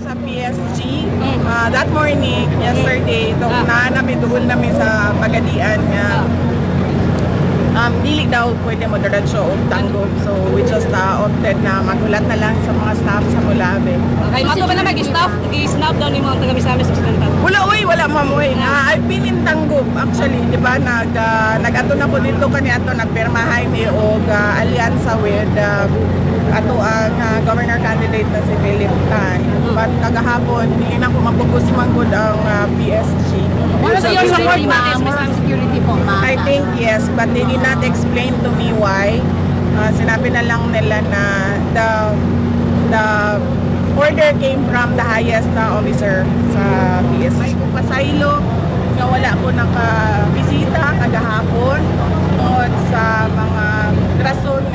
Sa PSG, that morning, yesterday, itong naa nami, duol nami sa Pagadian nga dili daw pwede mo diretso og Tangub. So we just opted na maghulat na lang sa mga staff sa Molave. Okay, mato ba na mag-staff? Gi-snap daw ni mga taga Misamis Occidental. Wala uy, wala, ma'am, uy. I've been in Tangub actually, di ba? Nag-ato na ko dito kani ato, nagpirmahay mi og alyansa with ato ang governor candidate na si Philip Tan. But kagahapon, di na ko mapugos man gud ang PSG. What is your support, Ma'am? ma'am? More on security po, ma'am. I think yes, but they did not explain to me why. Sinabi na lang nila na the order came from the highest officer sa PSG. Ay, kung pasaylo nga wala ko nakabisita kagahapon tungod sa mga rason.